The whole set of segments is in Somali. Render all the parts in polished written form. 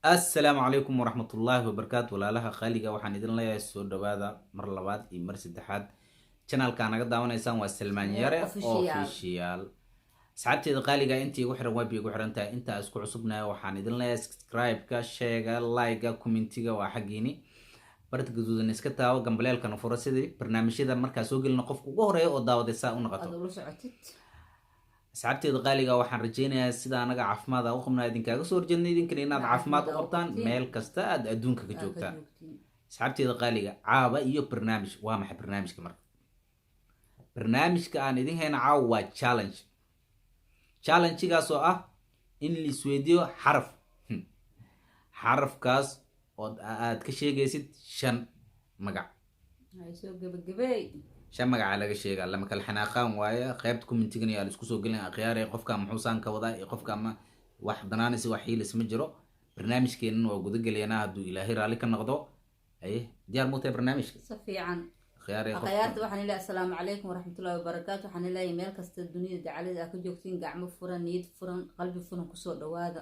Assalaamu calaykum waraxmatullaahi wabarakaatu. Walaalaha qaaliga, waxaan idin leeyahay soo dhawaada mar labaad iyo mar saddexaad. Channelka naga daawanaysaan waa Salmaan Yare Official. Official. Asxaabteeda qaaliga, intii igu xiran waa igu xiran tahay. Intaa isku cusubnahay, waxaan idin leeyahay subscribe-ka, sheega, like-ga, commentiga waa xaggiini. Barta gaduudan iska taawo, gambaleelkana furo, sidii barnaamijyada markaa soo gelino qofka ugu horeeya oo daawaday saa u noqoto. Aad ula socotid. Asxaabteeda qaaliga, waxaan rajeynayaa sida anaga caafimaad aan u qabnaa idinkaaga soo horjeedna, idinkana inaad caafimaad u qabtaan qabtiin. Meel kasta aad adduunka ka aad ka joogtaan. Joogtiin. Asxaabteeda qaaliga, caaba iyo barnaamij. Waa maxay barnaamijka? Marka barnaamijka aan idin hayna caawa waa challenge. Challengegaas oo ah in la isweydiiyo xaraf. Xarafkaas oo aad ka sheegaysid shan magac. Hay, soo gebagabeey. Shan magacaa laga sheegaa, lama kala xanaaqaan waaye. Qaybta commentigan ayaa la isku soo gelin. Akhyaare, qofka muxuu saan ka wadaa iyo qofka ma wax danaanaysa, wax hiilis ma jiro. Barnaamijkeenan waa guda gelaynaa hadduu Ilaahay raalli ka noqdo. Haye, diyaar muu tahay barnaamijka? Si fiican. Akhyaare, qofka Akhyaarta, waxaan ilahay assalaamu calaykum waraxmatullahi wabarakaatu. Waxaan ilahay meel kasta dunida dacalada aa ka joogtiin, gacmo furan, niyad furan, qalbi furan kusoo dhawaada.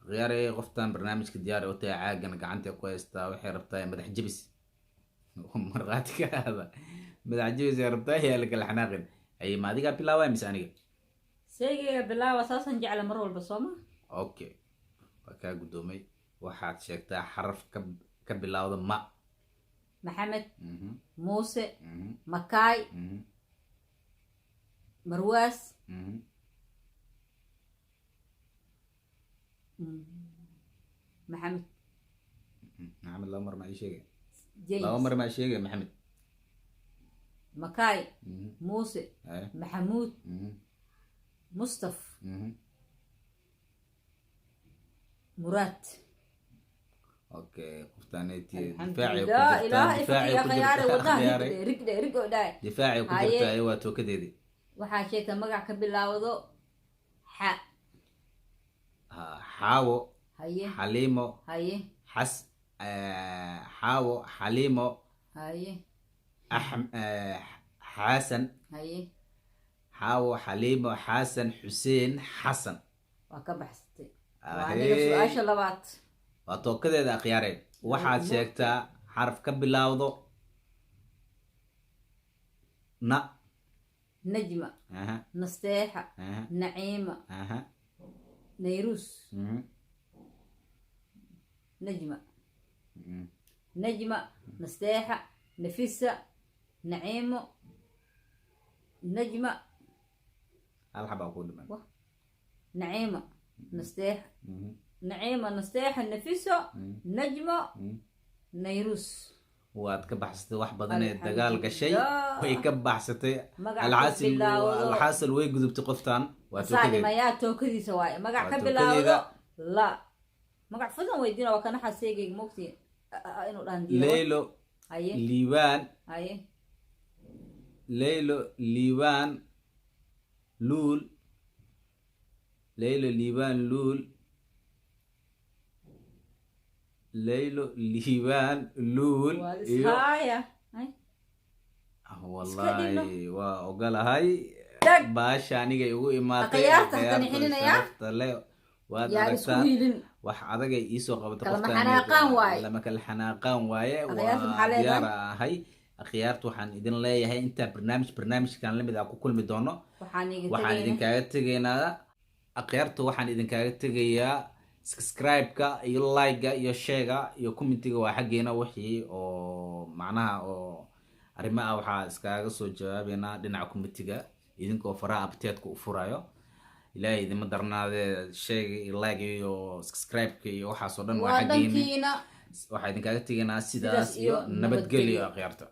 Akhyaare, qoftan barnaamijka diyaar u tahay, caagana gacanta ku haystaa. Waxay rabtaa madax jebis, markhaati ka aada. Madax jebis ay rabtaa, yaa la kala xanaaqin. Haye, ma adigaa bilaabaya mise aniga? Seygayga bilaawa, saasaan jecla mar walba, sooma? Okay, waa kaa guddoomay. Waxaad sheegtaa xaraf ka bilowda ma. Maxamed, Muuse, Makaay, Marwaas, Maxamed. Maxamed laba mar maa ii sheegay? Laba James. mar maa sheegay Maxamed? Makaay, Muuse, Haye. Maxamuud, Mustaf, Muraad. Okay, qoftaaneti difaacay ku Alxamdulilah. jirtaa. Ilaah Difaacay ifakiya ku khayaare jirtaa. wadnaha. Akhyaare. Rigdhe rigdhe rig oo dhaay. Difaacay ku Haye. jirtaa, waa tookadeedii. Waxaa sheegtaa magac ka bilaawdo xa. Ha, Xaawo. Haye. Xaliimo. Haye. Xas Xaawo, Xaliimo. Haye. Xasan. Haye. Xaawo, Xaliimo, Xasan, Xuseen, Xasan. Waa ka baxsatay. Waa aniga su-aasha labaad. Waa tookadeeda. Akhyaareen, waxaad sheegtaa xaraf ka bilaawdo na. Najma, Nasteexa, Naciima, Nayruus. Najma, Najma, Nasteexa, Nafisa, Naciimo, Najma. Hal xabaa kuu dhiman. Naciima, Nasteexa, Naciima, Nasteexa, Nafiso, Najmo, Nayruus. Waad ka baxsatay wax badan ee dagaal gashay. Alxamdulillah. Way ka baxsatay. Magac ka Alxaasil bilaawdo. Alxaasil, way gudubtay qoftan, waa Asaa tookadeeda. Dhimayaa, tookadiisa waaye. Magac Waa ka tookadeeda. bilaawdo la, magac fudan weydiina, waa kana xaseegayga mogti inuu dhahan diido. Leylo. Haye. Liibaan. Haye. Leylo, Liibaan, Luul. Leylo, Liibaan, Luul. Leylo, Liibaan, Luul Waa iyo ishaaya. Hay. Wallahi waa ogolahay. Dhag. Baasha aniga igu imaatay. Akhyaarta akhyaarta haddana xilinayaa. sharafta le, waad Yaa isku aragtaan hiilin. Wax adagay iisoo qabatay. Kala Qoftaan maxanaaqaan waaye. Lama kala xanaaqaan waaye. Akhyaarta waa maxaa leedahay? Diyaar ahay. Akhyaarta, waxaan idin leeyahay intaa barnaamijkan lamid ah ku kulmi doono, waxaan iga waxaan tegaynaa idinkaaga tegaynaa, akhyaarta, waxaan idinkaaga tegayaa subscribe-ka iyo like-ga iyo share-ga iyo commentiga waa xaggeena. Wixii oo macnaha oo arrimo ah waxaa iskaga soo jawaabeynaa dhinaca commentiga, idinkoo faraha abteedka u furayo. Ilaahay idima darnaadee, share-ga iyo like iyo subscribe-ka iyo waxaas oo dhan waa waa xaggeena. Dhankiina. Waxaa idinkaaga tegaynaa sidaas sidaas iyo iyo nabadgelyo, nabadgelyo. Akhyaarta.